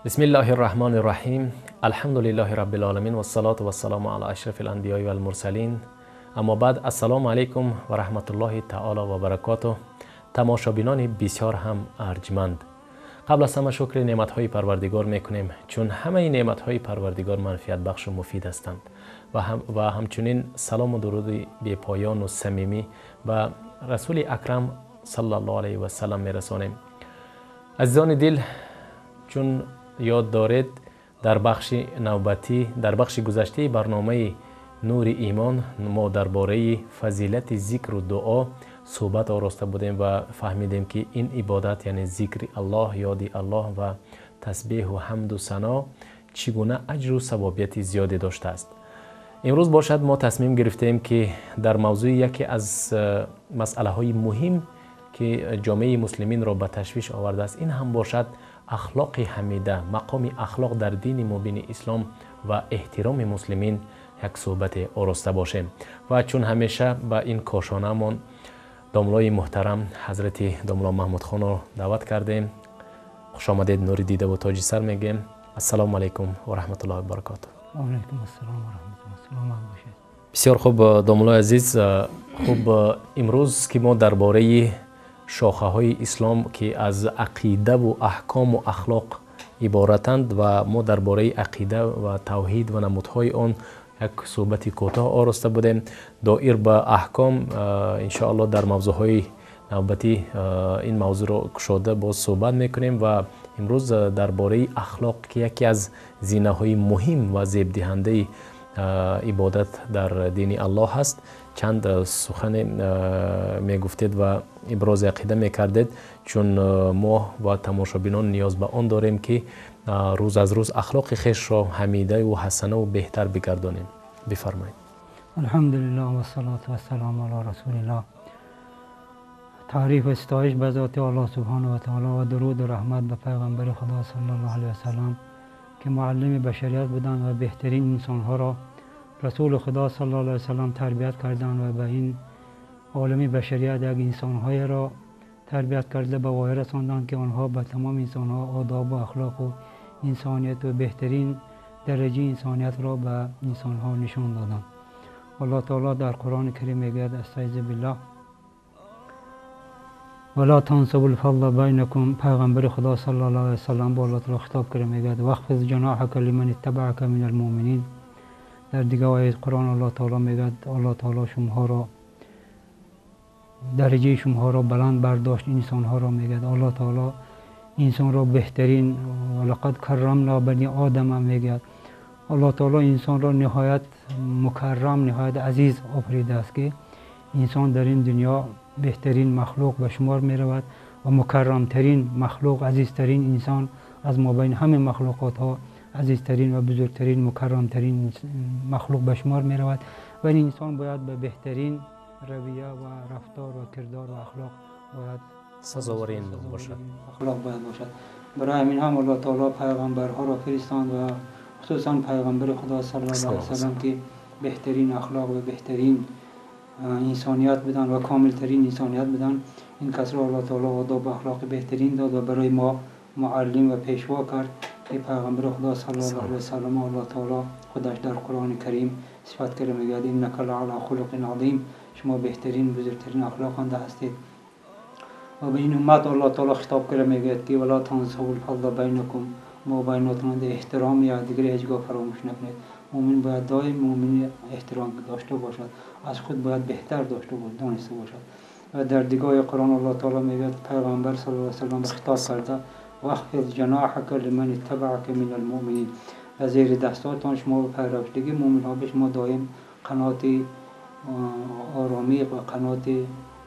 بسم الله الرحمن الرحیم. الحمد لله رب العالمین و الصلاة و السلام علی اشرف الانبیاء و المرسلین. اما بعد، السلام علیکم و رحمت الله تعالی و برکاته. تماشابینان بسیار هم ارجمند، قبل از همه شکر نعمت‌های پروردگار میکنیم، چون همه نعمت‌های پروردگار منفعت بخش و مفید هستند و همچنین سلام و درود بی پایان و صمیمی به رسول اکرم صلی الله علیه و سلم میرسانیم. عزیزان دل، چون یاد دارید در بخش نوبتی، در بخش گذشته برنامه نور ایمان، ما درباره فضیلت ذکر و دعا صحبت آراسته بودیم و فهمیدیم که این عبادت، یعنی ذکر الله، یاد الله و تسبیح و حمد و ثنا، چگونه اجر و ثوابیت زیادی داشته است. امروز باشد ما تصمیم گرفتیم که در موضوع یکی از مسئله های مهم که جامعه مسلمین را به تشویش آورده است، این هم باشد اخلاق حمیده، مقام اخلاق در دین مبین اسلام و احترام مسلمین یک صحبت آراسته باشیم. و چون همیشه به این کاشانه‌مان داملای محترم حضرت داملا محمود خان را دعوت کردیم. خوش آمدید، نوری دیده و تاج سر میگیم. السلام علیکم و رحمت الله و برکاته. و علیکم السلام و رحمت الله. سلامت باشید. بسیار خوب داملای عزیز، خوب امروز که ما درباره شاخه های اسلام که از عقیده و احکام و اخلاق عبارتند و ما درباره عقیده و توحید و نمودهای آن یک صحبت کوتاه آراسته بودیم، دایر به احکام انشاءالله در موضوع های نوبتی این موضوع رو کشاده باز صحبت میکنیم. و امروز درباره اخلاق که یکی از زینه های مهم و زیب دهنده عبادت در دین الله هست، چند سخن میگفتید و ابراز عقیده میکردید، چون ما و تماشابینان نیاز به آن داریم که روز از روز اخلاق خویش را حمیده و حسنه و بهتر بگردانیم. بفرمایید. الحمدلله و الصلاة و السلام علی رسول الله. تعریف و ستایش به ذات الله سبحانه و تعالی و درود و رحمت به پیغمبر خدا صلی الله علیه و سلم که معلم بشریت بودند و بهترین انسانها را رسول خدا صلی الله علیه و سلم تربیت کردند و به این عالم بشریت یک انسانهای را تربیت کرده به وایه رساندند که آنها به تمام انسانها آداب و اخلاق و انسانیت و بهترین درجه انسانیت را به انسانها نشان دادند. الله تعالی در قرآن کریم میگوید: استعیذ بالله ولا تنسوا الفضل بینکم. پیغمبر خدا صلی الله علیه و سلم با الله تعالی خطاب کرده میگوید: واخفض جناحک لمن اتبعک من المؤمنین. در دیگر آیه قرآن الله تعالی میگوید: الله تعالی شما را درجه شما را بلند برداشت، انسانها را میگوید الله تعالی انسان را بهترین، ولقد کرمنا بنی آدم میگوید. الله تعالی انسان را نهایت مکرم، نهایت عزیز آفریده است که انسان در این دنیا بهترین مخلوق به شمار می رود و مکرمترین مخلوق، عزیزترین انسان از مابین همه مخلوقات ها، عزیزترین و بزرگترین مکرمترین مخلوق به شمار می رود. و این انسان باید به بهترین رویه و رفتار و کردار و اخلاق باید سزاوار این باشد، اخلاق باید باشد. برای همین هم الله تعالی پیغمبرها را فرستاند و خصوصا پیغمبر خدا صلی الله علیه و سلم که بهترین اخلاق و بهترین انسانیت بدن و کاملترین انسانیت بدن، این کس را الله تعالی آداب و اخلاق بهترین داد و برای ما معلم و پیشوا کرد که پیغمبر خدا صلی الله علیه و سلم الله تعالی خودش در قرآن کریم صفت کرده میگوید: انک لعلی خلق عظیم. شما بهترین بزرگترین اخلاق آنده هستید. و به این امت الله تعالی خطاب کرده میگوید که ولا تنسوا الفضل بینکم، ما بیناتون احترام یا دیگری هیچگاه فراموش نکنید. مؤمن باید دائم مؤمن احترام داشته باشد، از خود باید بهتر داشته باشد، دانسته باشد. و در دیگاه قرآن الله تعالی میگوید پیغمبر صلی الله علیه و سلم خطاب کرده: واخفض جناحک لمن اتبعک من المؤمنین. و زیر دستاتان شما به پیروشتگی مؤمن ها به شما دائم قنات آرامی و قنات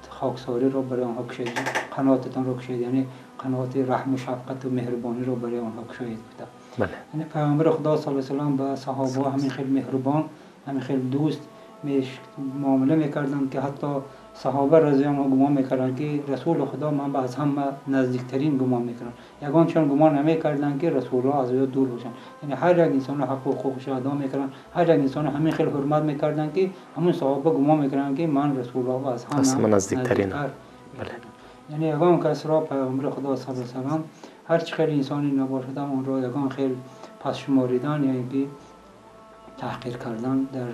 خاکساری را برای آنها کشید، قناتتان را کشید، یعنی قنات رحم و شفقت و مهربانی را برای آنها کشید. بله. یعنی پیغمبر خدا صلی الله علیه و سلم به صحابه همین خیلی مهربان، همین خیلی دوست معامله میکردند که حتی صحابه رضی الله عنهم گمان میکردند که رسول خدا من به از همه نزدیکترین گمان میکردند، یگانشان گمان نمیکردند که رسول الله از او دور باشند. یعنی هر یک انسان حق و حقوقش ادا میکردند، هر یک انسان همین خیلی حرمت میکردند که همون صحابه گمان میکردند که من رسول الله از همه نزدیکترین. بله. یعنی یگان کس را پیغمبر خدا صلی الله علیه و سلم هر چه خیلی انسانی نباشد هم آن را یگان خیلی پس شماریدن یا اینکه تحقیر کردن در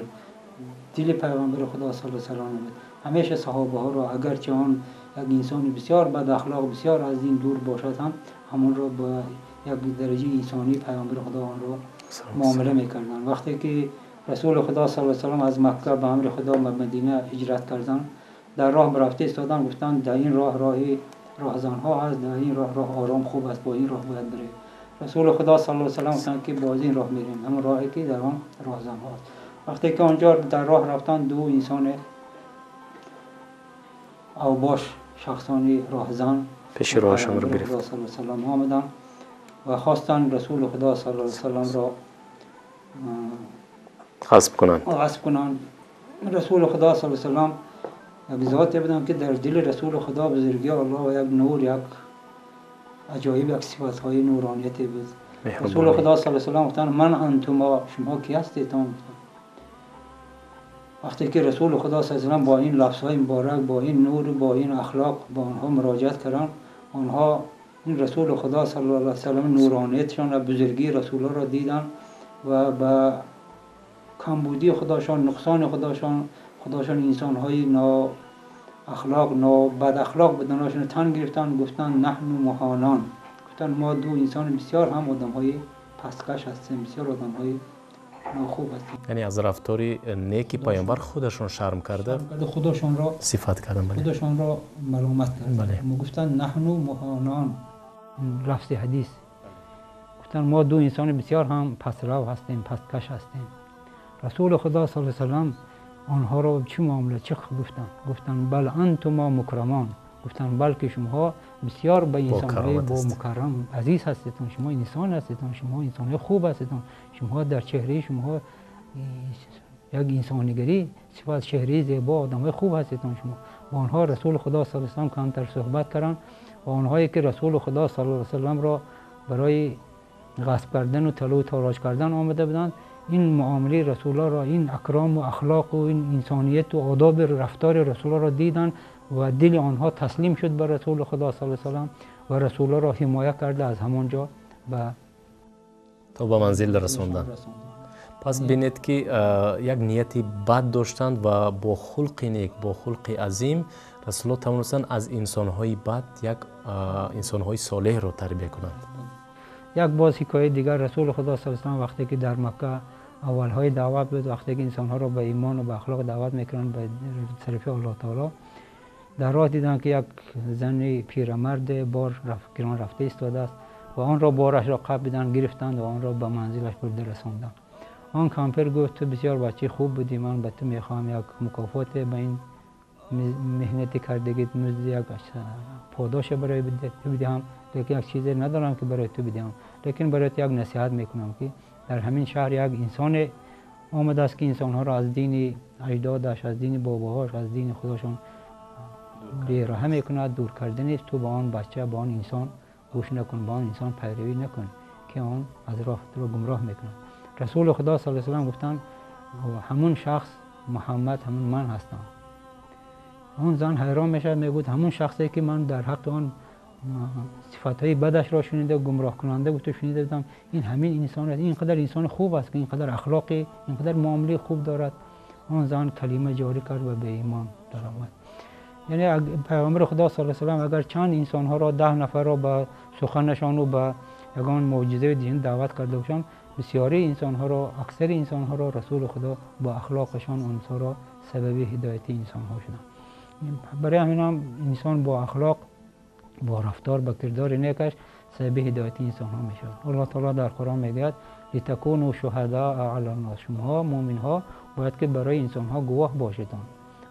دل پیغمبر خدا صلی الله علیه و آله. همیشه صحابه ها را اگرچه آن یک انسان بسیار بد اخلاق، بسیار از دین دور باشد هم همون را با یک درجه انسانی پیغمبر خدا آن را معامله میکردن. وقتی که رسول خدا صلی الله علیه و آله از مکه به امر خدا به مدینه هجرت کردن، در راه رفته ایستادن، گفتند در این راه راه راهزن ها هست، در این راه راه آرام خوب است، با این راه باید بریم. رسول خدا صلی الله علیه و آله گفتند که با این راه میریم، همون راهی که در آن راهزن ها است. وقتی که آنجا در راه رفتن، دو انسان اوباش شخصانی راهزن پیش راهشان رو گرفت. صلی الله علیه و آله آمدن و خواستن رسول خدا صلی الله علیه و آله را غصب کنند. غصب کنند. رسول خدا صلی الله علیه و آله یک ذاتی بودن که در دل رسول خدا بزرگی الله و یک نور، یک عجایب، یک صفت‌های نورانیتی بود. رسول خدا صلی الله علیه و آله گفتند من انتما، شما کی هستید؟ وقتی که رسول خدا صلی الله علیه و آله با این لفظ‌های مبارک، با این نور، با این اخلاق با آنها مراجعت کردند، آنها این رسول خدا صلی الله علیه و آله نورانیتشان و بزرگی رسول الله را دیدند و به کمبودی خداشان، نقصان خداشان، خداشان انسان‌های نا اخلاق، نا بد اخلاق بودنشون تن گرفتن، گفتن نحن مهانان، گفتن ما دو انسان بسیار هم آدم‌های پسکش هستیم، بسیار آدم‌های ناخوب هستیم. یعنی از رفتار نیکی پیامبر خودشون شرم کرده، خودشون را صفت کردن، بله. خودشون را ملامت کردن. بله. ما گفتن نحن مهانان، لفظ حدیث، گفتن ما دو انسان بسیار هم پسرو هستیم، پسکش هستیم. رسول خدا صلی الله علیه و آله آنها را چه معامله، چه گفتن؟ گفتن بل انتما مکرمان، گفتن بلکه شما بسیار به انسان‌های با مکرم عزیز هستید، شما انسان هستید، شما انسان‌های خوب هستید، شما در چهره شما یک انسانیگری، صفات چهره زیبا، آدم‌های خوب هستید شما. با آنها رسول خدا صلی الله علیه و آله کمتر صحبت کردن و آنهایی که رسول خدا صلی الله علیه و آله را برای غصب کردن و طلب و تاراج کردن آمده بودند، این معامله رسول الله را، این اکرام و اخلاق و این انسانیت و آداب رفتار رسول الله را دیدند و دل آنها تسلیم شد به رسول خدا صلی الله علیه و آله و رسول الله را حمایت کرده از همانجا به تا به منزل رساندند. پس بینید که یک نیت بد داشتند و با خلق نیک، با خلق عظیم رسول الله توانستند از انسانهای بد یک انسانهای صالح را تربیت کنند. یک باز حکایت دیگر، رسول خدا صلی الله علیه و آله وقتی که در مکه اولهای دعوت بود، وقتی که انسانها را به ایمان و به اخلاق دعوت میکردند به طرف الله تعالی، در راه دیدند که یک زن پیرمرد بار گران رفته ایستاده است و آن را بارش را قبیدند، گرفتند و آن را به منزلش برده رساندند. آن کمپر گفت تو بسیار بچه خوب بودی، من به تو میخواهم یک مکافات به این مهنت کردگیت، مزد یک پاداش برای تو بدهم، لیکن یک چیز ندارم که برای تو بدهم، لیکن برای تو یک نصیحت میکنم که در همین شهر یک انسان آمده است که انسانها را از دین اجدادش، از دین باباهاش، از دین خداشان بیراه میکند، دور کرده نیست. تو با آن بچه، با آن انسان گوش نکن، با آن انسان پیروی نکن که آن از راه تو را گمراه میکند. رسول خدا صلی الله علیه و آله گفتند همون شخص محمد، همون من هستم. آن زن حیران میشد، میگفت همون شخصی که من در حق آن صفتهای بدش را شنیده، گمراه کننده بود، شنیده بودم، این همین انسان است، اینقدر انسان خوب است که اینقدر اخلاقی، اینقدر معامله خوب دارد. آن زن کلمه جاری کرد و به ایمان درآمد. یعنی پیامبر خدا صلی الله علیه و آله اگر چند انسانها را، 10 نفر را به سخنشان و به یگان معجزه دین دعوت کرده باشند، بسیاری انسانها را، اکثر انسانها را رسول خدا با اخلاقشان آنها را سبب هدایت انسانها شدند. برای همین هم انسان با اخلاق، با رفتار، با کردار نیکش سبب هدایت انسان ها میشود. الله تعالی در قرآن میگوید لتکونوا شهداء علی الناس، شما مؤمن ها باید که برای انسان ها گواه باشید.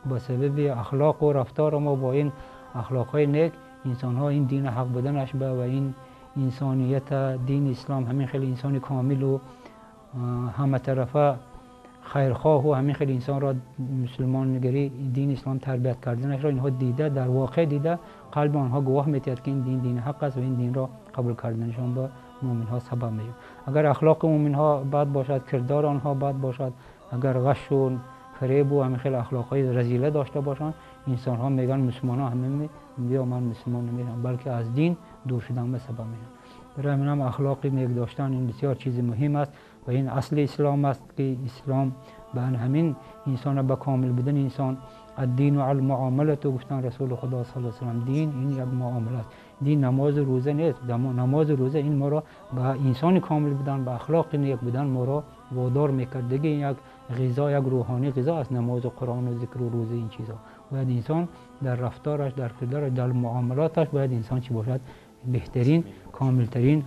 با سبب اخلاق و رفتار ما، با این اخلاق های نیک، انسان ها این دین حق بودنش به و این انسانیت دین اسلام، همین خیلی انسان کامل و همه طرفه خیرخواه و همین خیلی انسان را مسلمانگری دین اسلام تربیت کردنش را اینها دیده، در واقع دیده، قلب آنها گواه می‌دهد که این دین دین حق است و این دین را قبول کردنشان به مؤمن ها سبب می‌شود. اگر اخلاق مؤمن ها بد باشد، کردار آنها بد باشد، اگر غش و فریب و همین خیلی اخلاق های رذیله داشته باشند، انسان ها میگن مسلمان ها همه بیا من مسلمان نمیشم، بلکه از دین دور شدن به سبب میشن. برای همین هم اخلاق نیک داشتن این بسیار چیز مهم است و این اصل اسلام است که اسلام به همین انسان به کامل بودن انسان الدین و المعامله گفتن رسول خدا صلی الله علیه و سلم. دین این یک معامله است. دین نماز و روزه نیست. نماز و روزه این ما را به انسان کامل بودن، به اخلاق نیک بودن ما را وادار میکرد. دیگه این یک غذا، یک روحانی غذا است، نماز و قرآن و ذکر و روزه این چیزا. باید انسان در رفتارش، در کردارش، در معاملاتش باید انسان چی باشد؟ بهترین، کاملترین،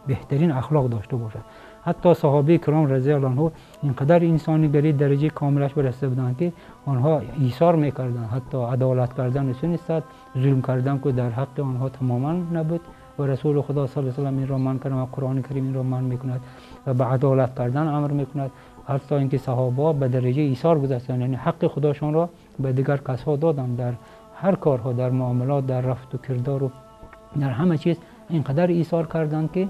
بهترین اخلاق داشته باشد. حتی صحابه کرام رضی الله عنه اینقدر انسانیگری درجه کاملش برسیده بودند که آنها ایثار میکردند، حتی عدالت کردن نیست، ظلم کردن که در حق آنها تماما نبود و رسول خدا صلی الله علیه و سلم این را منع کرد و قرآن کریم این را منع میکند و به عدالت کردن امر میکند. حتی اینکه صحابه به درجه ایثار گذاشتند، یعنی حق خداشان را به دیگر کسها دادند در هر کارها، در معاملات، در رفت و کردار و در همه چیز اینقدر ایثار کردند که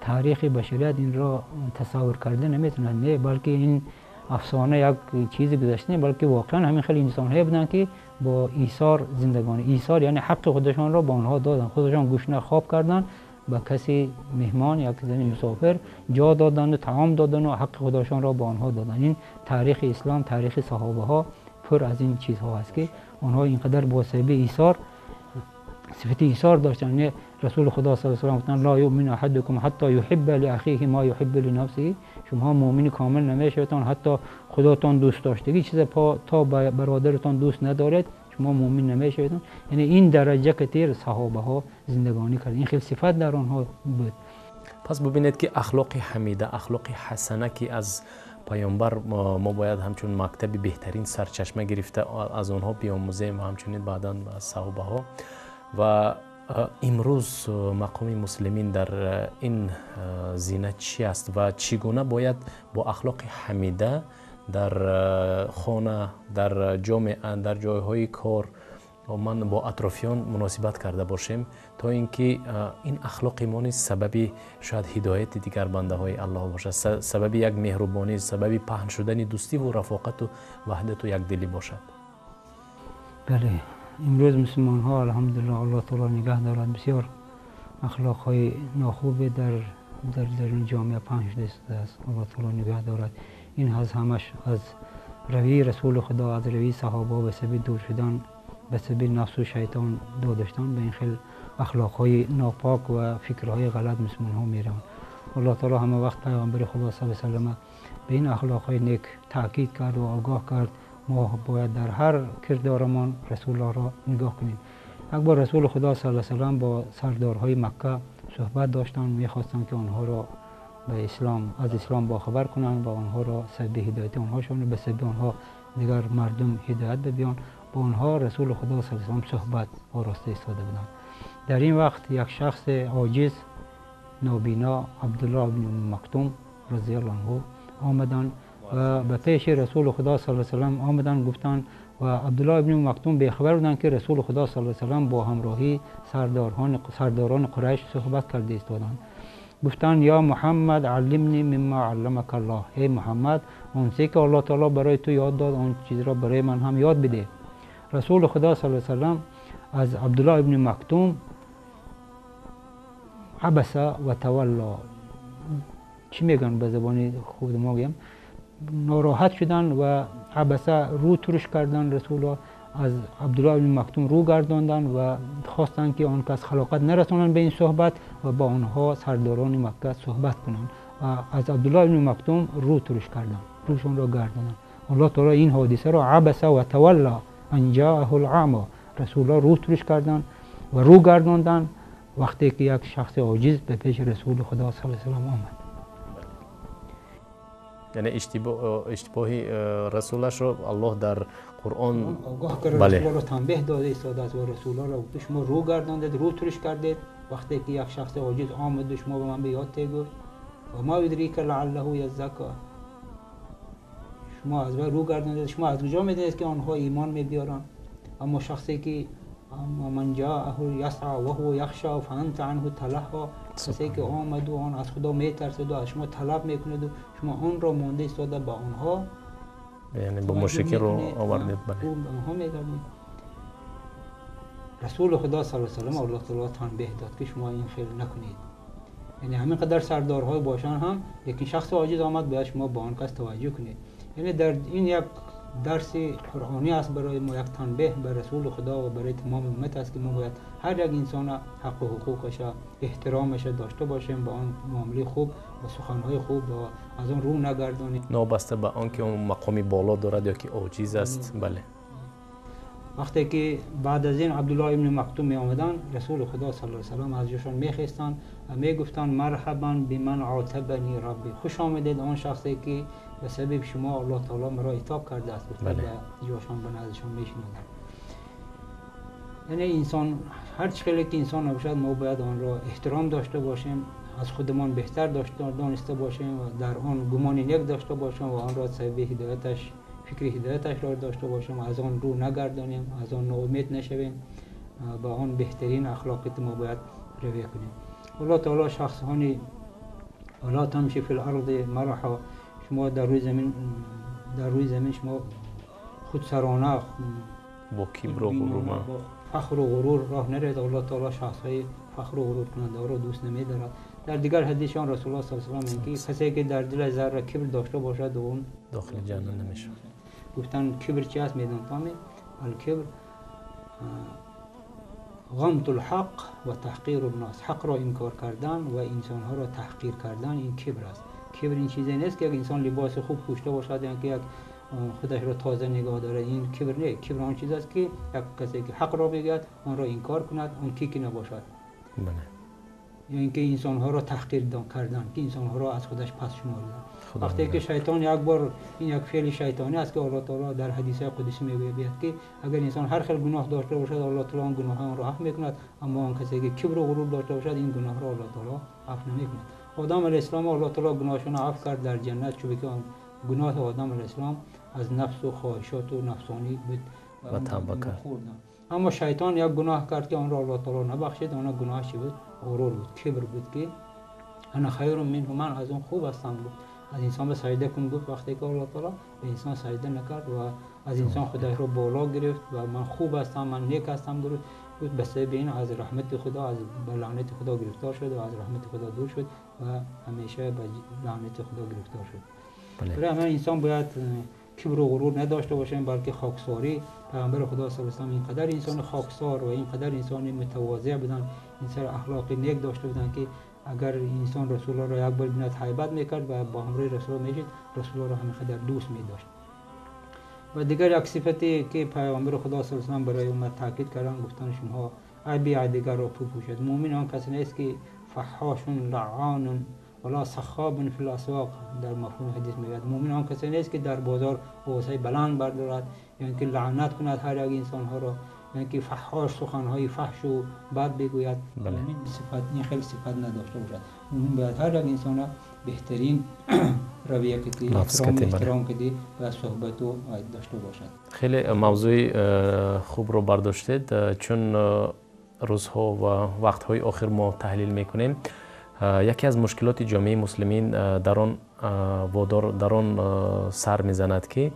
تاریخ بشریت این را تصور کرده نمیتونند. نه بلکه این افسانه یک چیز گذشته، بلکه واقعا همین خیلی انسان بودند که با ایثار زندگانی، ایثار یعنی حق خودشان را به آنها دادن، خودشان گشنه خواب کردن، به کسی مهمان یا کسی مسافر جا دادن و طعام دادن و حق خودشان را به آنها دادن. این تاریخ اسلام، تاریخ صحابه ها پر از این چیزها است که آنها اینقدر با سبب ایثار، صفت ایثار داشتن. رسول خدا صلی الله علیه و سلم گفتند لا یؤمن احدکم حتی یحب لاخیه ما یحب لنفسه. شما مؤمن کامل نمیشوید حتی خداتان دوست داشتگی چیز تا برادرتان دوست ندارید شما مؤمن نمیشوید. یعنی این درجه که تیر صحابه ها زندگانی کرد، این خیلی صفت در آنها بود. پس ببینید که اخلاق حمیده، اخلاق حسنه که از پیامبر ما باید همچون مکتب بهترین سرچشمه گرفته از آنها بیاموزیم و همچنین بعدا از صحابه ها. و امروز مقام مسلمین در این زینه چی است و چگونه باید با اخلاق حمیده در خانه، در جامعه، در جایهای کار من با اطرافیان مناسبت کرده باشیم تا اینکه این اخلاق ما نیز سبب شاید هدایت دیگر بنده های الله باشد، سبب یک مهربانی، سبب پهن شدن دوستی و رفاقت و وحدت و یکدلی باشد. بله، امروز مسلمان ها الحمدلله الله تعالی نگه دارد بسیار اخلاق های ناخوب در درون جامعه پهن شده است. الله تعالی نگه دارد. این از همش از روی رسول خدا، از روی صحابه به سبب دور شدن، به سبب نفس و شیطان دادشتن به این خیلی اخلاق های ناپاک و فکرهای غلط مسلمان ها میروند. الله تعالی همه وقت پیامبر خدا صلی الله علیه و سلم به این اخلاق های نیک تاکید کرد و آگاه کرد. ما باید در هر کردارمان رسول الله را نگاه کنیم. یک بار رسول خدا صلی الله علیه و سلم با سردارهای مکه صحبت داشتند، میخواستند که آنها را به اسلام، از اسلام باخبر کنند و آنها را سبب هدایت آنها شوند، به سبب آنها دیگر مردم هدایت ببیان. با آنها رسول خدا صلی الله علیه و سلم صحبت آراسته ایستاده بودند. در این وقت یک شخص عاجز نابینا، عبدالله بن مکتوم رضی الله عنه، آمدند و به پیش رسول خدا صلی الله علیه و سلم آمدند، گفتند و عبدالله بن مکتوم بیخبر بودند که رسول خدا صلی الله علیه و سلم با همراهی سرداران قریش صحبت کرده ایستادند. گفتند یا محمد علمنی مما علمک الله، ای محمد آنچه که الله تعالی برای تو یاد داد آن چیز را برای من هم یاد بده. رسول خدا صلی الله علیه و سلم از عبدالله ابن مکتوم عبس و تولا، چی میگن به زبان خود ما گیم، ناراحت شدن و عبس رو ترش کردن. رسول الله از عبدالله ابن مکتوم رو گرداندن و خواستند که آن کس خلاقت نرسانند به این صحبت و با آنها سرداران مکه صحبت کنند و از عبدالله ابن مکتوم رو ترش کردن، روشون را گرداندن. الله تعالی این حادثه را عبس و تولا ان جاءه الاعمى، رسول الله رو ترش کردن و رو گرداندن وقتی که یک شخص عاجز به پیش رسول خدا صلی الله علیه و سلم آمد. یعنی اشتباهی رسولش رو الله در قرآن آگاه کرد، رسول الله را تنبیه داده ایستاده است و رسول الله را گفت شما رو گرداندید، رو ترش کردید، وقتی که یک شخص عاجز آمد و شما به من به یاد گفت و ما یدریک لعله یزکا، شما از رو گرداندید، شما از کجا میدونید که آنها ایمان میبیارن؟ اما شخصی که من جاءه یسعی و هو یخشی فانت عنه تلهی، کسی که آمد و آن از خدا میترسد و از شما طلب میکند و شما آن را مانده ایستاده به آنها، یعنی با مشرکین رو آوردید، بله آنها میگردید. رسول خدا صلی الله علیه و سلم الله تعالی تنبیه داد که شما این خیر نکنید. یعنی همین قدر سردارهای باشن هم لیکن شخص عاجز آمد باید شما با آن کس توجه کنید. یعنی در این یک درس قرآنی است برای ما، یک تنبیه بر رسول خدا و برای تمام امت است که ما باید هر یک انسان حق و حقوقش احترامش داشته باشیم، با آن معامله خوب و سخنهای خوب و از آن رو نگردانیم، نابسته به آن که اون مقامی بالا دارد یا که عاجز است. بله. وقتی که بعد از این عبدالله ابن مکتوم می آمدن، رسول خدا صلی الله علیه و سلم از جاشان میخواستند و میگفتند مرحبا بمن عاتبنی ربی، خوش آمدید آن شخصی که به سبب شما الله تعالی مرا عتاب کرده است. بله. به جاشان به نزدشان میشنیدند. یعنی انسان هر چقدر که انسان نباشد ما باید آن را احترام داشته باشیم، از خودمان بهتر داشته دانسته باشیم و در آن گمان نیک داشته باشیم و آن را سبب هدایتش، فکر هدایتش را داشته باشیم، از آن رو نگردانیم، از آن ناامید نشویم، با آن بهترین اخلاقیت ما باید رویه کنیم. الله تعالی شخصانی ولا تمشی فی الارض مرحا، شما در روی زمین، در روی زمین شما خودسرانه با کبر و غرور، با فخر و غرور راه نرید. الله تعالی شخصهای فخر و غرور کننده را دوست نمی‌دارد. در دیگر حدیثشان رسول الله صلی الله علیه و آله که کسی که در دل ذره کبر داشته باشد اون داخل جهنم نمی‌شود. گفتن کبر چی است؟ میدان تامی الکبر غمط الحق و تحقیر الناس، حق را انکار کردن و انسانها را تحقیر کردن این کبر است. کبر این چیزی نیست که یک انسان لباس خوب پوشته باشد یا که یک خودش را تازه نگاه دارد، این کبر نیست. کبر آن چیز است که یک کسی که حق را بگوید آن را انکار کند، آن کی که نباشد. بله. یا اینکه انسانها را تحقیر کردن، که انسانها را از خودش پس شماردن. وقتی که شیطان یک بار، این یک فعل شیطانی است که الله تعالی در حدیث قدسی میگوید که اگر انسان هر خیل گناه داشته باشد الله تعالی آن گناه آن را عفو میکند، اما آن کسی که کبر و غرور داشته باشد این گناه را الله تعالی عفو نمیکند. آدم علیه السلام الله تعالی گناهشون عفو کرد در جنت، چون که گناه آدم علیه السلام از نفس و خواهشات و نفسانی بود و توبه کرد. اما شیطان یک گناه کرد که آن را الله تعالی نبخشید. آن گناه چی بود؟ غرور بود، کبر بود که انا خیر منه، من از اون خوب هستم بود. از انسان به سجده کن گفت، وقتی که الله تعالی به انسان سجده نکرد و از انسان خودش را بالا گرفت و من خوب هستم، من نیک هستم گفت، به سبب این از رحمت خدا، از لعنت خدا گرفتار شد و از رحمت خدا دور شد و همیشه به لعنت خدا گرفتار شد. برای همین انسان باید کبر و غرور نداشته باشیم، بلکه خاکساری. پیامبر خدا صلی الله علیه و آله اینقدر انسان خاکسار و اینقدر انسان متواضع بودن، انسان اخلاق نیک داشته بودن که اگر انسان رسول الله را یک بار بیند هیبت میکرد و با همراه رسول میشد، رسول الله را همینقدر دوست میداشت. و دیگر یک صفتی که پیامبر خدا صلی الله علیه و آله برای امت تاکید کردن، گفتن شما عیب دیگر را بپوشید. مؤمن آن کسی نیست که فحاش لعان ولا صخاب فی الاسواق، در مفهوم حدیث میگوید مؤمن آن کسی نیست که در بازار آوازهای بلند بردارد یا اینکه لعنت کند هر یک انسان ها را، یا اینکه فحاش سخنهای فحش و بد بگوید. بله. صفت این خیلی صفت نداشته باشد. مؤمن باید هر یک انسان را بهترین رویه که احترام کدی و صحبت و داشته باشد. خیلی موضوع خوب رو برداشتید، چون روزها و وقتهای آخر ما تحلیل میکنیم یکی از مشکلات جامعه مسلمین در آن وادار در آن سر میزند که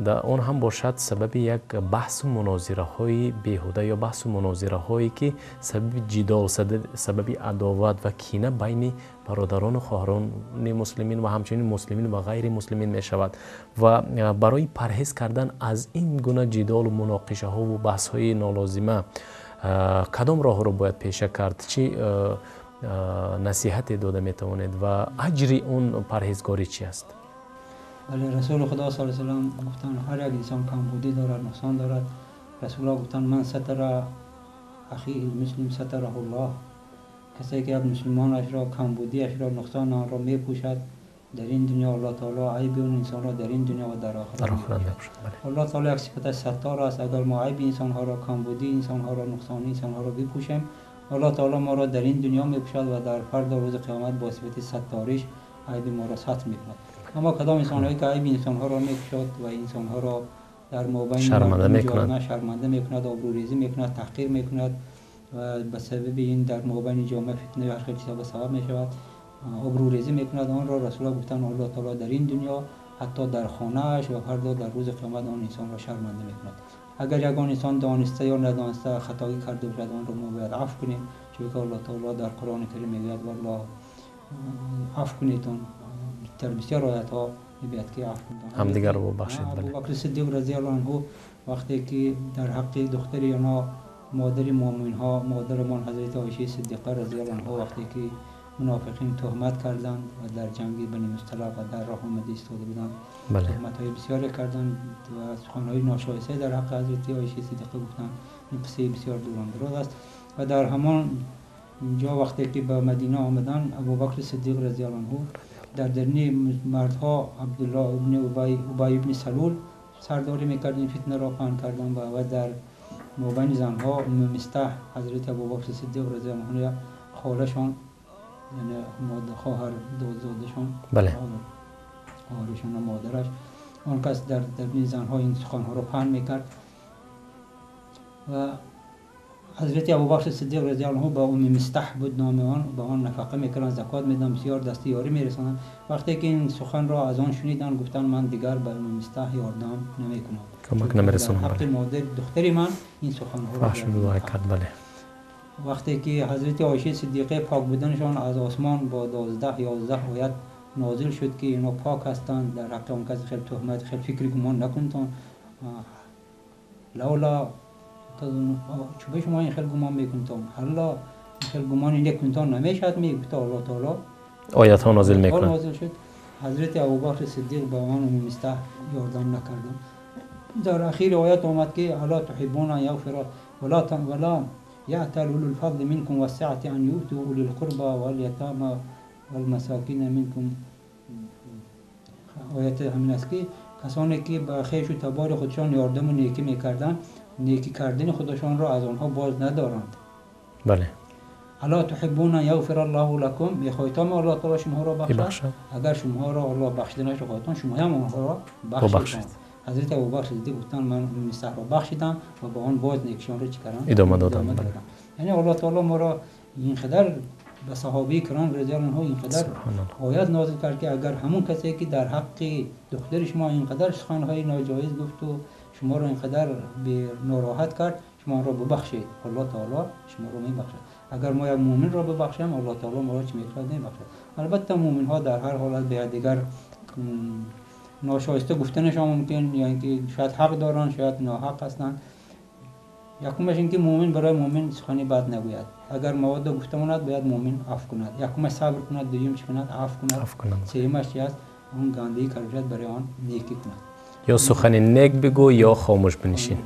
در آن هم باشد سبب یک بحث و مناظره های بیهوده یا بحث و مناظره هایی که سبب جدال، سبب عداوت و کینه بین برادران و خواهران مسلمین و همچنین مسلمین و غیر مسلمین می شود و برای پرهیز کردن از این گونه جدال و مناقشه ها و بحث های نالازمه کدام راه رو باید پیشه کرد؟ چی نصیحت داده می توانید و اجر اون پرهیزگاری چی است؟ بله، رسول خدا صلی الله علیه و سلم گفتن هر یک انسان کمبودی دارد، نقصان دارد. رسول الله گفتن من ستر اخیه المسلم ستره الله، کسی که یک مسلمانش را، کمبودیش را، نقصان آن را میپوشد در این دنیا، الله تعالی عیب اون انسان را در این دنیا و در آخرت میپوشد. الله تعالی یک صفت ستار است. اگر ما عیب انسان ها را، کمبودی انسان ها را، نقصان انسان ها را بپوشیم، الله تعالی ما را در این دنیا میپوشد و در فردا روز قیامت با صفت ستاریش عیب ما را ستر میکند. اما کدام انسان‌هایی که عیب انسان‌ها را میکشد و انسان‌ها را در مابین شرمنده میکند، شرمنده میکند، آبروریزی میکند، تحقیر میکند و به سبب این در مابین جامعه فتنه و هر چیزا به سبب میشود، آبروریزی میکند، آن را رسول الله گفتن الله تعالی در این دنیا حتی در خانه‌اش و فردا در روز قیامت آن انسان را شرمنده میکند. اگر یگان انسان دانسته یا ندانسته خطایی کرده باشد آن را ما باید عفو کنیم، چون که الله تعالی در قرآن کریم میگوید والله عفو کنیدتون. در بسیار آیت ها میگوید که عفو کنید، همدیگر رو ببخشید. ابوبکر صدیق رضی الله عنه وقتی که در حق دختر آنها مادر مؤمن ها مادرمان حضرت عایشه صدیقه رضی الله عنها وقتی که منافقین تهمت کردند و در جنگ بنی مصطلق و در راه آمده ایستاده بودند، تهمت های بسیاری کردند و سخنهای ناشایسته در حق حضرت عایشه صدیقه گفتند. این قصه بسیار دوران دراز است و در همان جا وقتی که به مدینه آمدند ابوبکر صدیق رضی الله عنه در درنی مردها عبدالله ابن ابی ابن سلول سرداری میکرد، این فتنه را پهن کردند و در مابین زنها ام مصطح حضرت ابوبکر صدیق رضی الله عنه خالشان، یعنی خواهر دوزادشان، بله، خواهرشان و مادرش، آن کس در بین زنها این سخنها را پهن میکرد و حضرت ابوبکر صدیق رضی الله عنه با ام مصطح بود نام آن، به آن نفقه میکردن، زکات میدن، بسیار دست یاری میرساندن. وقتی که این سخن را از آن شنیدن گفتن من دیگر به ام مصطح یاردم نمیکنم، کمک نمیرسونم، حق مادر دختری من این سخنها را کرد. بله، وقتی که حضرت عایشه صدیقه پاک بودنشان از آسمان با 12 11 آیت نازل شد که اینا پاک هستند، در حق آن کس خیلی تهمت خیلی فکر گمان نکنتون، لولا چوبه شما این خیلی گمان میکنتون، حالا خیلی گمان نکنتون نمیشد، میگفت الله تعالی آیت ها نازل میکنه. نازل شد. حضرت ابوبکر صدیق با آن ام مصطح یاردم نکردن. در اخیر آیت آمد که الا تحبون ان یغفر ولا يأتل أولو الفضل منكم والسعة أن يؤتوا أولي القربى واليتامى والمساکین منکم. آیت همین است که کسانی که به خویش و تبار خودشان یاردم و نیکی میکردند، نیکی کردن خودشان را از آنها باز ندارند. بله، الا تحبون ان یغفر الله لکم، میخواهید الله تعالی شما را بخشد، اگر شما را الله بخشیدنش را خواهید شما هم آنها را بخشید. حضرت ابوبکر صدیق گفتن من مصطح را بخشیدم و با آن باز نیکشان را چی کردم؟ ادامه دادم. بله. یعنی الله تعالی ما را اینقدر به صحابه کرام رضی الله عنهم اینقدر آیات نازل کرد که اگر همون کسی که در حق دختر شما اینقدر سخنهای ناجایز گفت و شما را اینقدر به ناراحت کرد، شما را ببخشید، الله تعالی شما را میبخشد. اگر ما یک مؤمن را ببخشیم الله تعالی ما را چی میکرد؟ میبخشد. البته مؤمن ها در هر حالت به دیگر ناشایسته گفتنشان ممکن، یا اینکه شاید حق دارن شاید ناحق هستند. یکمش اینکه مؤمن برای مؤمن سخنی بد نگوید، اگر مواد گفته ماند باید مؤمن عفو کند، یکمش صبر کند، دویم چی کند؟ عفو کند، سیمش چی است؟ اون گندگی کرد برای آن نیکی کند. یا سخن نیک بگو یا خاموش بنشین.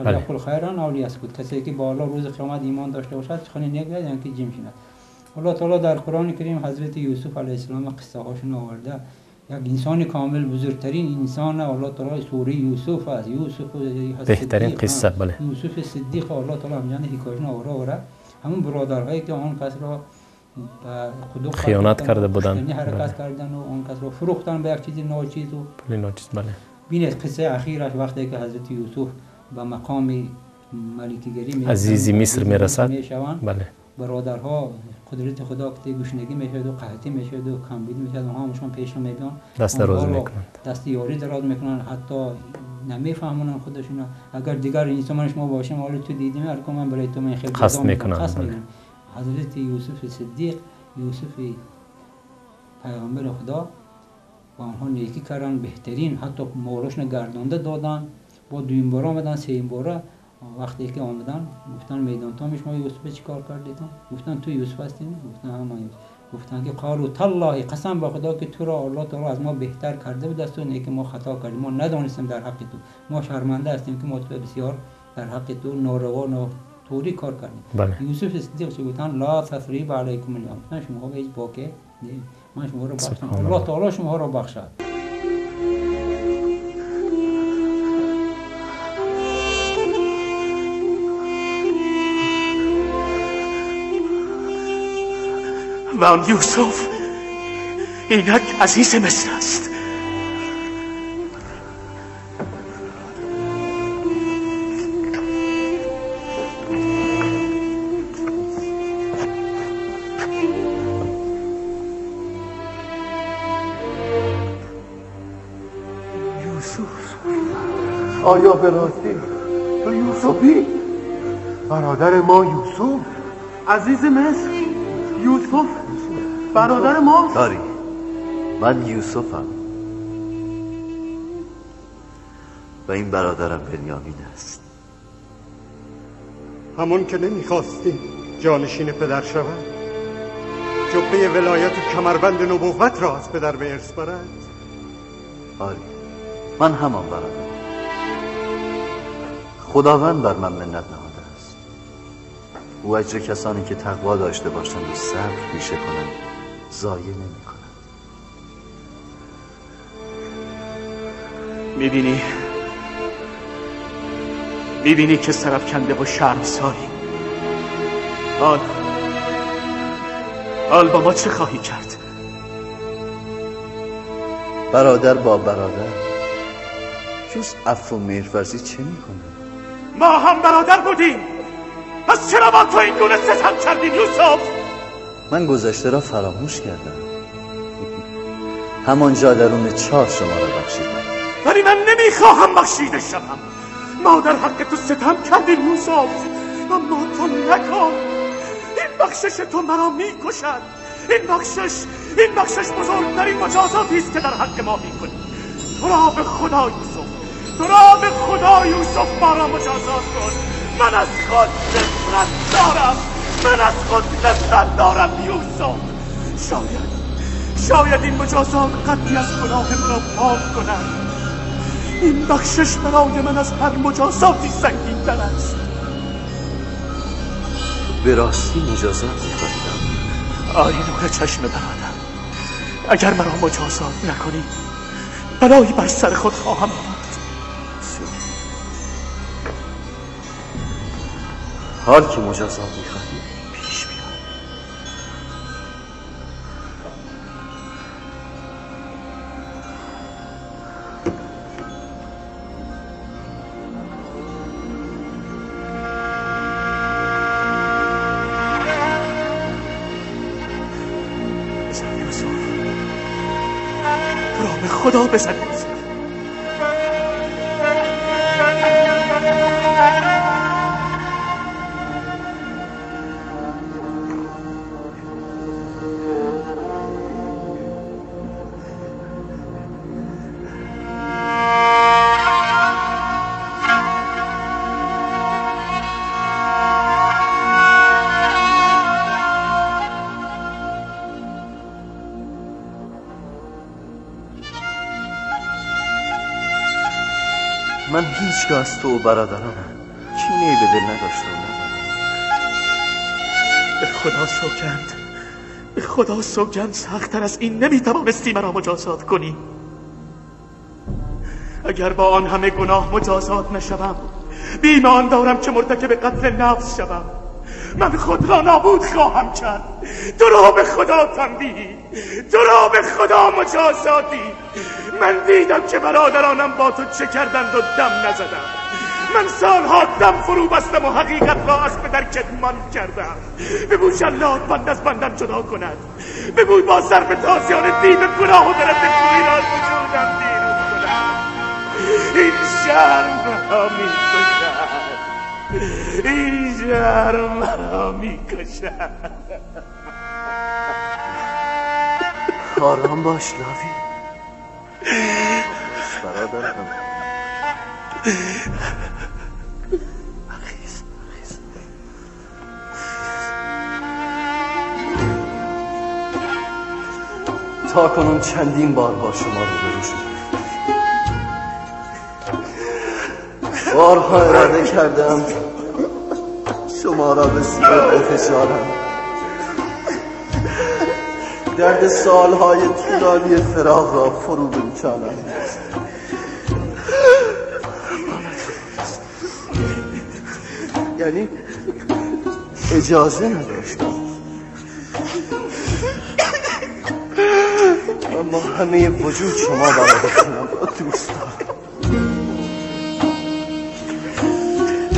بله. یقول خیرا او لیسکت، کسی که با الله روز قیامت ایمان داشته باشد سخن نیک بگوید یعنی که جیم شیند. الله تعالی در قرآن کریم حضرت یوسف علیه السلام قصه هاشون آورده، یک انسان کامل، بزرگترین انسان الله تعالی سوره یوسف است، یوسف بهترین قصه. بله، یوسف صدیق الله تعالی همچنین حکایتش آورده، همون برادرهایی که آن کس را به خیانت کرده بودند، حرکت کردن و آن کس را فروختن به یک چیز ناچیز و پول ناچیز. بله، ببینید قصه اخیرش وقتی که حضرت یوسف به مقام ملکیگری عزیزی مصر میرسد، بله، برادرها قدرت خدا که گشنگی میشد و قحطی میشد و کمبود میشد، آنها همشون پیش میبیان، دست دراز میکنند، دست یاری دراز میکنند، حتی نمیفهمونن خودشون. اگر دیگر انسان شما باشیم حالا تو دیدیم هر من برای تو من خیلی قصد میکنن. حضرت یوسف صدیق، یوسف پیغمبر خدا، با آنها نیکی کردن، بهترین، حتی مالشون گردانده دادن. با دویم بار آمدن، سیم باره وقتی که آمدن گفتن میدان تا شما یوسف چیکار کردیتون؟ گفتن تو یوسف هستی؟ گفتن هم من یوسف. گفتن که قالوا تالله، قسم به خدا که تو را الله تعالی از ما بهتر کرده بود است و نه که ما خطا کردیم، ما ندانستیم در حق تو، ما شرمنده هستیم که ما تو بسیار در حق تو ناروا ناطوری کار کردیم. بله. یوسف صدیق چه گفتن؟ لا تثریب علیکم اليوم، من شما به هیچ باکه نه، من شما را بخشم، الله تعالی شما را بخشد. و آن یوسف اینک عزیز مصر است. یوسف، آیا به راستی تو یوسفی؟ برادر ما یوسف، عزیز مصر، یوسف برادر ما. آری، من یوسفم و این برادرم بنیامین است. همون که نمیخواستی جانشین پدر شود، جبه ولایت و کمربند نبوت را از پدر به ارث برد. آری، من همان برادرم. خداوند بر من منت نهاده است. او اجر کسانی که تقوا داشته باشند و صبر پیشه کنند ضایع نمی کند. میبینی که سرافکنده و شرمساری. حال با ما چه خواهی کرد؟ برادر با برادر جز عفو و مهرورزی چه میکنه؟ ما هم برادر بودیم، پس چرا با تو این گونه ستم کردیم یوسف؟ من گذشته را فراموش کردم. همانجا درون چاه شما را بخشیدم. ولی من نمیخواهم بخشیده شوم. ما در حق تو ستم کردیم یوسف، اما تو نکن. این بخشش تو مرا میکشد. این بخشش بزرگترین مجازاتی است که در حق ما میکنی. تو را به خدا یوسف، تو را به خدا یوسف، ما را مجازات کن. من از خود نفرت دارم، من از خود نفرت دارم یوسف. شاید این مجازات قدری از گناه مرا پاک کند. این بخشش برای من از هر مجازاتی سنگین تر است. به راستی مجازات می‌خواهی؟ آری نور چشم برادر، اگر مرا مجازات نکنی بلایی بر سر خود خواهم آورد. حال که مجازات می‌خواهی پیش بیا. بزن یوسف، تو را به خدا بزن یوسف. من هیچگاه از تو و برادرانم کینه‌ای به دل نداشتم. به خدا سوگند، به خدا سوگند، سخت‌تر از این نمیتوانستی مرا مجازات کنی. اگر با آن همه گناه مجازات نشوم، بیم آن دارم که مرتکب قتل نفس شوم. من خود را نابود خواهم کرد. تو را به خدا تنبیهی، تو را به خدا مجازاتی. من دیدم که برادرانم با تو چه کردند و دم نزدم. من سالها دم فرو بستم و حقیقت را از پدر کتمان کردم. بگو جلاد بند از بندم جدا کند. بگو با ضرب تازیان دیو گناه و درد کوهی را از وجودم بیرون کند. این شرم را میکشد، این شرم را میکشد. آرام باش لاوی، برادرم. برخیز، برخیز. تا کنون چندین بار با شما روبرو شدم. بارها اراده کردم شما را به سینه بفشارم. درد سالهای طولانی فراق را فرو بنشانم. یعنی اجازه نداشتم، اما همه وجود شما برادرانم را دوست دارم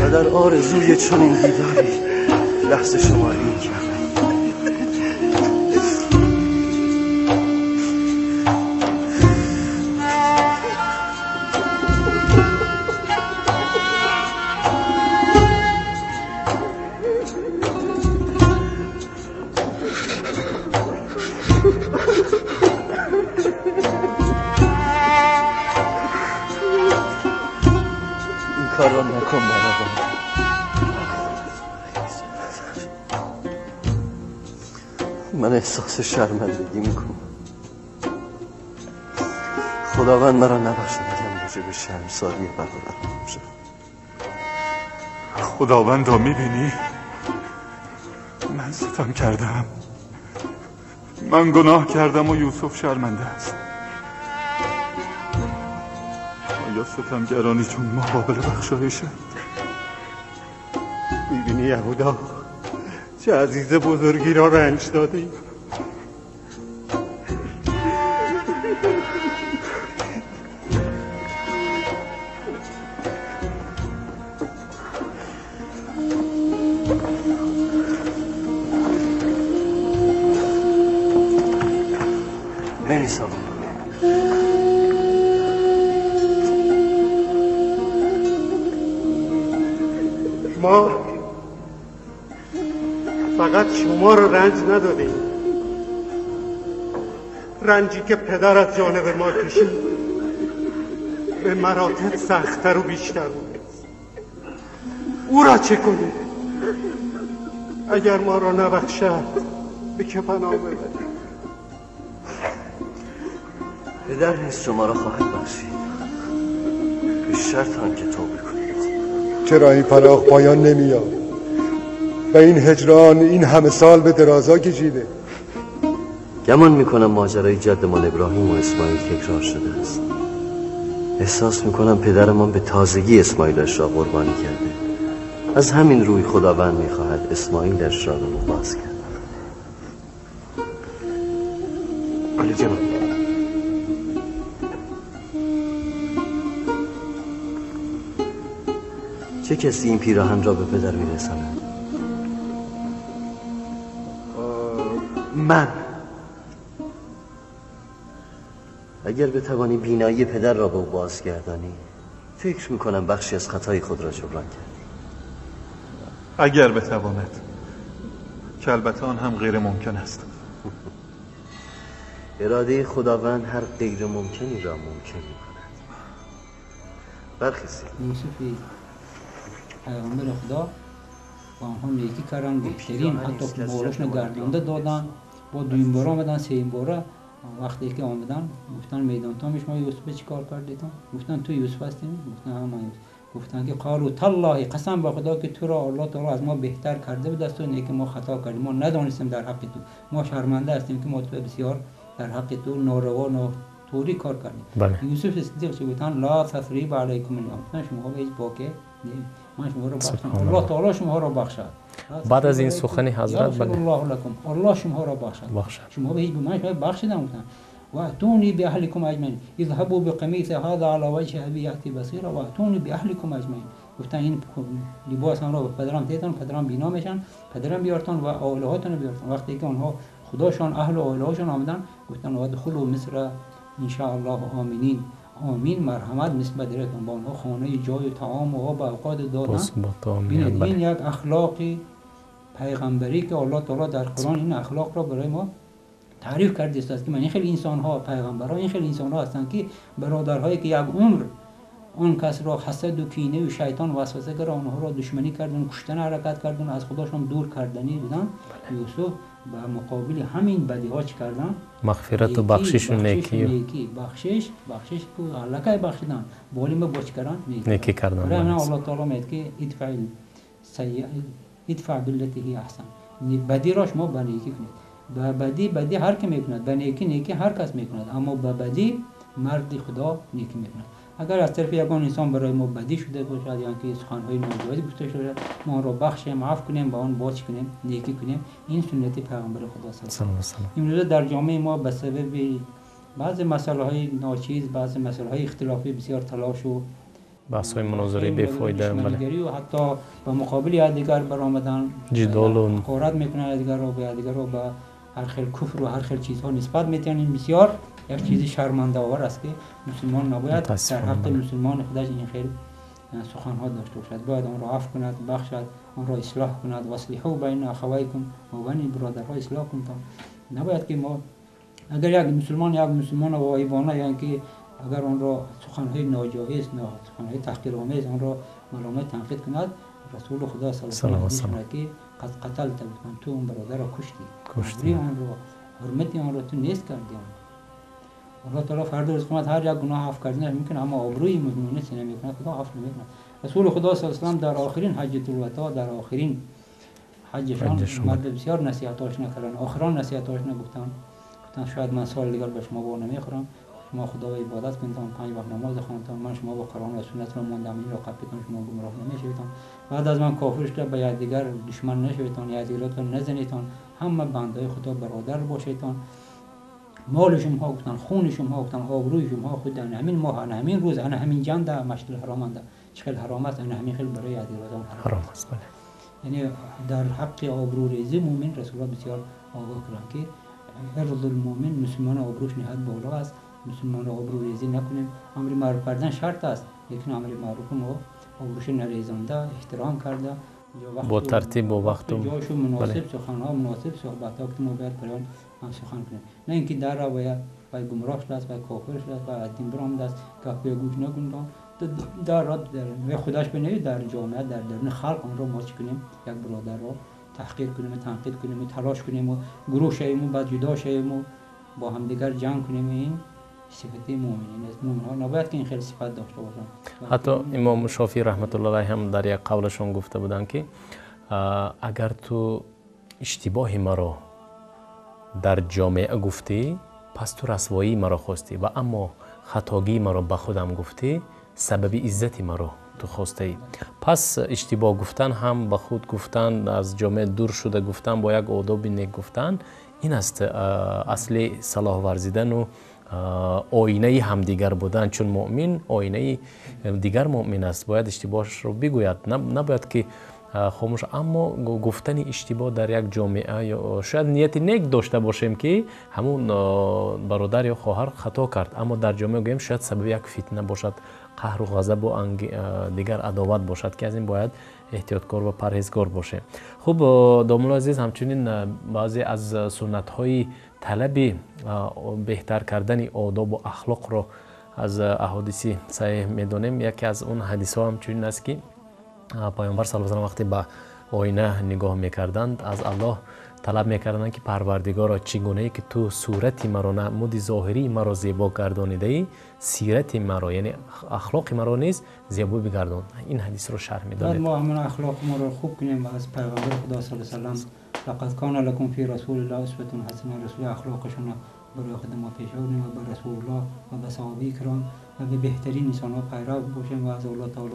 و در آرزوی چنین دیداری لحظه شماری می‌کردم. کار را نکن برادر. من احساس شرمندگی میکنم. خداوند مرا نبخشد اگر موجب شرمساری برادرم شد. خداوند را میبینی؟ من ستم کردم، من گناه کردم و یوسف شرمنده است. آیا ستمگرانی چون ما قابل بخشایشند؟ میبینی یهودا چه عزیز بزرگی را رنج دادی؟ ما فقط شما رو رنج ندادیم، رنجی که پدر از جانب ما کشید به مراتب سخت‌تر و بیشتر بود. او را چه کنیم؟ اگر ما را نبخشد به که پناه ببریم؟ پدر نیز شما را خواهد بخشید، به شرط آنکه توبه کنید. چرا این فراق پایان نمیاد و این هجران این همه سال به درازا کشیده؟ گمان میکنم ماجرای جدمان ابراهیم و اسماعیل تکرار شده است. احساس میکنم پدرمان به تازگی اسماعیلش را قربانی کرده. از همین روی خداوند میخواهد اسماعیلش را به او باز کرد. علی جناب، چه کسی این پیراهن را به پدر میرساند؟ من. اگر بتوانی بینایی پدر را به او بازگردانی، فکر میکنم بخشی از خطای خود را جبران کردی. اگر بتواند، که البته آن هم غیر ممکن است. اراده خداوند هر غیر ممکنی را ممکن میکند. برخیزید. یوسف پیامبر خدا با آنها نیکی کردن، بهترین، حتی مالشون گردانده دادن. با دویم بار آمدن، سیم باره وقتی که آمدن گفتن میدان تا شما یوسف چی کار کردیتون؟ گفتن تو یوسف هستیم؟ گفتن هم من یوسف. گفتن که قالوا تالله، قسم به خدا که تو را الله تعالی از ما بهتر کرده بود است و نیک ما خطا کردیم، ما ندانستیم در حق تو، ما شرمنده هستیم که ما تو بسیار در حق تو ناروا ناتوری کار کردیم. بله. یوسف صدیق چه گفتن؟ لا تثریب علیکم اليوم، شما هیچ باکه من شما را بخشم، الله تعالی شما را بخشد. بعد از این سخن حضرت بله الله لکم، الله شما را بخشد، شما به هیچ من شما بخشیدم. گفتن و اتونی باهلکم اجمعین اذهبوا بقمیص هذا على وجه ابی یاتی بصیرا و اتونی باهلکم اجمعین. گفتن این لباس را به پدرم دیدن، پدرم بینا میشن، پدرم بیارتون و عائله هاتون بیارتون. وقتی که آنها خداشان اهل و عائله هاشون آمدن، گفتن ادخلوا مصر ان شاء الله آمنین. آمین مرحمت نسبت درتون با آنها خانه جای و طعام و آب و اوقات دادن. ببینید این یک اخلاق پیغمبری که الله تعالی در قرآن این اخلاق را برای ما تعریف کرده است که من این خیلی انسان ها، پیغمبرها این خیلی انسان ها هستند که برادرهایی که یک عمر آن کس را حسد و کینه و شیطان وسوسه کرد، آنها را دشمنی کردن، کشتن حرکت کردن، از خداشون دور کردنی بودن. یوسف به مقابل همین بدی ها چی کردن؟ مغفرت و بخشش و نیکی، بخشش، بخشش کو علاقه بخشیدن، بالی ما باش کردن، نیکی کردن. برای الله تعالی میگه که ادفع سیئه ادفع بالتي هي احسن، بدی را شما به نیکی کنید. به بدی بدی هر کی میکند، به نیکی نیکی هر کس میکند، اما به بدی مرد خدا نیکی میکند. اگر از طرف یگان انسان برای ما بدی شده باشد یا اینکه سخنهای ناجایز گفته شده، ما آن را بخشیم، عفو کنیم، با آن باز کنیم، نیکی کنیم. این سنت پیغمبر خدا صلی الله علیه و سلم. امروز در جامعه ما به سبب بعضی مسائل های ناچیز، بعضی مسائل های اختلافی بسیار تلاش و بحث های مناظره بی‌فایده، بله، و حتی به مقابل یکدیگر برآمدن، جدال و حقارت میکنن یکدیگر را، به یکدیگر را به هر خیل کفر و هر خیل چیزها نسبت میتن. این بسیار یک چیز شرمنده آور است که مسلمان نباید در حق مسلمان خودش این خیل سخنها داشته باشد. باید آن را عفو کند، بخشد، آن را اصلاح کند. واصلحوا بین اخویکم، و بین برادرها اصلاح کنید. نباید که ما اگر یک مسلمان یک مسلمان غایبانه یا اینکه اگر آن را سخنهای ناجایز، سخنهای تحقیرآمیز آن را ملامت تنقید کند، رسول خدا صلی الله علیه و سلم که قد قتلت، تو اون برادر را کشتی، آن را حرمت آن را تو نیست کردی. الله تعالی فردا روز قیامت هر یک گناه عفو کردن میکنه، اما آبروی مؤمنین چه نمیکنه، خدا عفو نمیکنه. رسول خدا صلی الله علیه و سلم در آخرین حجۃ الوداع، در آخرین حجشان مرد بسیار نصیحتاش نکردن، آخران نصیحتاش نگفتن، گفتن شاید من سال دیگر به شما با نمیخورم، شما خدا را عبادت کنید، 5 وقت نماز خوانید، من شما با قرآن و سنت را ماندم، این را قبول شما گمراه نمیشوید، بعد از من کافر شده به یکدیگر دشمن نشوید، یکدیگرتان نزنید، همه بندهای خدا برادر باشید، مال شما گفتن، خون شما گفتن، آبروی شما خود همین ماه، همین روز، همین جنده مسجد الحرام انده چه حرام است، همین خیلی برای یکدیگرتان حرام است. بله، یعنی در حق آبروریزی مؤمن رسول الله بسیار آگاه کردن که عرض المؤمن، مسلمان آبروش نهایت بالا است، مسلمان را آبروریزی نکنیم. امر معروف کردن شرط است، لیکن امر معروف ما آبروش نریزانده، احترام کرده، با ترتیب و وقت و جایش مناسب، سخنها مناسب، صحبت‌ها که ما باید برای هم سخن کنیم، نه اینکه در را باید گمراه شده است، باید کافر شده است، باید از دین برآمده است، گپ گوش نکنید، در را در خودش بنوید، در جامعه، در درون خلق آن را ما چی کنیم، یک برادر را تحقیر کنیم و تنقید کنیم و تلاش کنیم و گروه شویم و بعد جدا شویم و با همدیگر جنگ کنیم. این صفت مؤمنین است. مؤمن‌ها نباید که این خیلی صفت داشته باشند. حتی امام شافعی رحمت الله علیه هم در یک قولشون گفته بودند که اگر تو اشتباه مرا در جامعه گفتی، پس تو رسوایی مرا خواستی، و اما خطاگی مرا به خودم گفتی، سبب عزت مرا تو خواسته ای. پس اشتباه گفتن هم به خود گفتن، از جامعه دور شده گفتن، با یک آداب نیک گفتن، این است اصل صلاح ورزیدن و آینه همدیگر بودن. چون مؤمن آینه دیگر مؤمن است، باید اشتباهش رو بگوید، نباید که خاموش. اما گفتن اشتباه در یک جامعه، یا شاید نیت نیک داشته باشیم که همون برادر یا خواهر خطا کرد، اما در جامعه گوییم شاید سبب یک فتنه باشد، قهر و غضب و دیگر عداوت باشد که از این باید احتیاطکار و پرهیزگار باشیم. خب داملا عزیز، همچنین بعضی از سنت های طلب بهتر کردن آداب و اخلاق را از احادیث صحیح میدانیم. یکی از اون حدیث ها همچنین است که پیامبر صلی الله علیه و وقتی به آینه نگاه میکردند، از الله طلب میکردند که پروردگارا، چگونه که تو صورت مرا، نمود ظاهری مرا زیبا گردانیده‌ای، سیرت مرا یعنی اخلاق مرا نیز زیبا بگردان. این حدیث رو شرح میدادید. ما همون اخلاق ما را خوب کنیم و از پیغمبر خدا صلی الله علیه و سلم، لقد کان لکم فی رسول الله اسوه حسنه، رسول اخلاقشون برای خود ما پیش آوریم و به رسول الله و به صحابه کرام و به بهترین انسان ها پیرو باشیم و از الله تعالی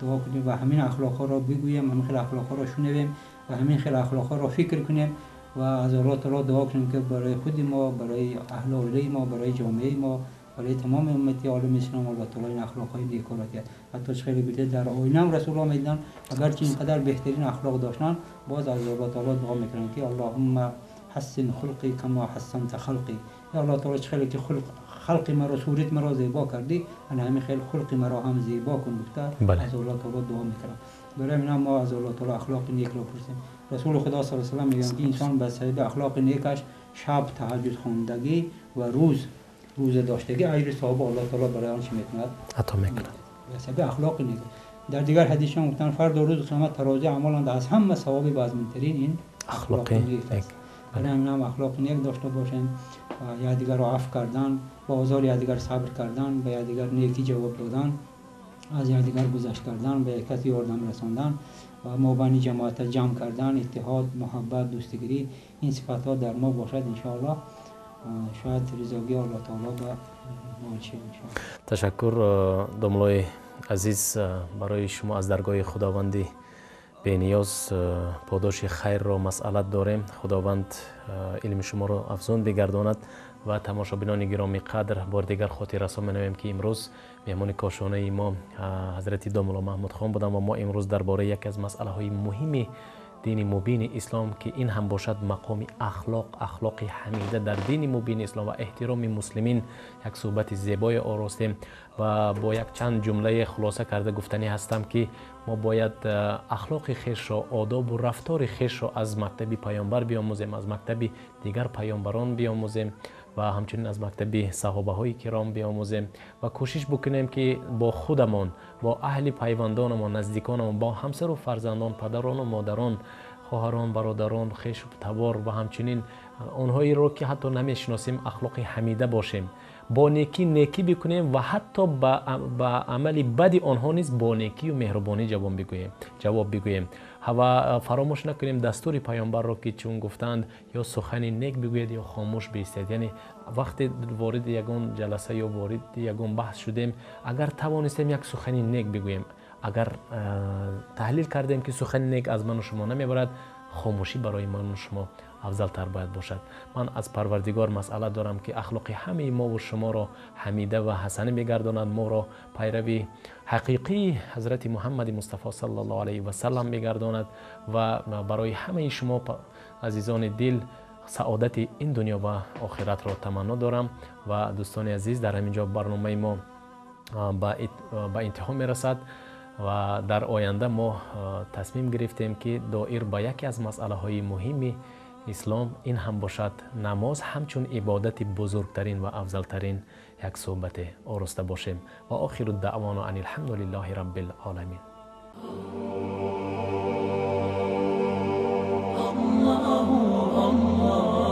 دعا کنیم و همین اخلاق ها را بگوییم، همین خیلی اخلاق ها را شنویم و همین خیلی اخلاق ها را فکر کنیم و از الله تعالی دعا کنیم که برای خود ما، برای اهل عائله ما، برای جامعه ما، برای تمام امت عالم اسلام الله تعالی این اخلاق های نیک را دهد. حتی خیلی بوده در آینه هم رسول الله میدن، اگرچه اینقدر بهترین اخلاق داشتن، باز از الله تعالی دعا میکنن که اللهم حسن خلقی کما حسنت خلقی، یا الله تعالی خیلی که خلق مرا، صورت مرا زیبا کردی، انا همین خیلی خلق مرا هم زیبا کن گفته. از الله تعالی دعا میکنم. برای من ما از الله تعالی اخلاق نیک را پرسیم. رسول خدا صلی الله علیه و سلم میگن که انسان به سبب اخلاق نیکش شب تهجد خواندگی و روز روزه داشتگی اجر ثواب الله تعالی برای آن چی میکند؟ عطا میکند. به سبب اخلاق نیک. در دیگر حدیث هم گفتن فردا روز قیامت ترازو اعمال از همه ثواب وزن‌ترین این اخلاق نیک است. برای همین هم اخلاق نیک داشته باشیم، یکدیگر را عفو کردن، با آزار یکدیگر صبر کردن، به یکدیگر نیکی جواب دادن، از یکدیگر گذشت کردن، به یک کسی یاردم رساندن و مابین جماعت جمع کردن، اتحاد، محبت، دوستگیری، این صفت ها در ما باشد انشاءالله. شاید رضاگی الله تعالی به ما چه. تشکر داملای عزیز، برای شما از درگاه خداوندی بینیاز پاداش خیر را مسئلت داریم. خداوند علم شما را افزون بگرداند. و تماشابینان گرامی قدر، بار دیگر خاطر رسان می‌نماییم که امروز مهمان کاشانه ما حضرت داملا محمود خان بودند و ما امروز درباره یکی از مسئله های مهم دین مبین اسلام که این هم باشد مقام اخلاق، اخلاق حمیده در دین مبین اسلام و احترام مسلمین، یک صحبت زیبای آراستیم و با یک چند جمله خلاصه کرده گفتنی هستم که ما باید اخلاق خویش را، آداب و رفتار خویش را از مکتب پیامبر بیاموزیم، از مکتب دیگر پیامبران بیاموزیم و همچنین از مکتب صحابه های کرام بیاموزیم و کوشش بکنیم که با خودمان، با اهل پیوندانمان، نزدیکانمان، با همسر و فرزندان، پدران و مادران، خواهران، برادران، خویش و تبار و همچنین آنهایی رو که حتی نمیشناسیم اخلاق حمیده باشیم، با نیکی نیکی بکنیم و حتی با عمل بد آنها نیز با نیکی و مهربانی جواب بگوییم. و فراموش نکنیم دستور پیامبر را که چون گفتند یا سخن نیک بگویید یا خاموش بایستید. یعنی وقتی وارد یگان جلسه یا وارد یگان بحث شدیم، اگر توانستیم یک سخن نیک بگوییم، اگر تحلیل کردیم که سخن نیک از من و شما نمیبرد، خاموشی برای من و شما افضل تر باید باشد. من از پروردگار مسئله دارم که اخلاق همه ما و شما را حمیده و حسنه بگرداند، ما را پیروی حقیقی حضرت محمد مصطفی صلی الله علیه و سلم بگرداند و برای همه شما عزیزان دل سعادت این دنیا و آخرت را تمنا دارم. و دوستان عزیز، در همینجا برنامه ما به انتها میرسد و در آینده ما تصمیم گرفتیم که دایر به یکی از مسئله های مهم اسلام، این هم باشد نماز، همچون عبادت بزرگترین و افضلترین، یک صحبت آراسته باشیم. و آخر الدعوانا ان الحمد لله رب العالمین. الله الله.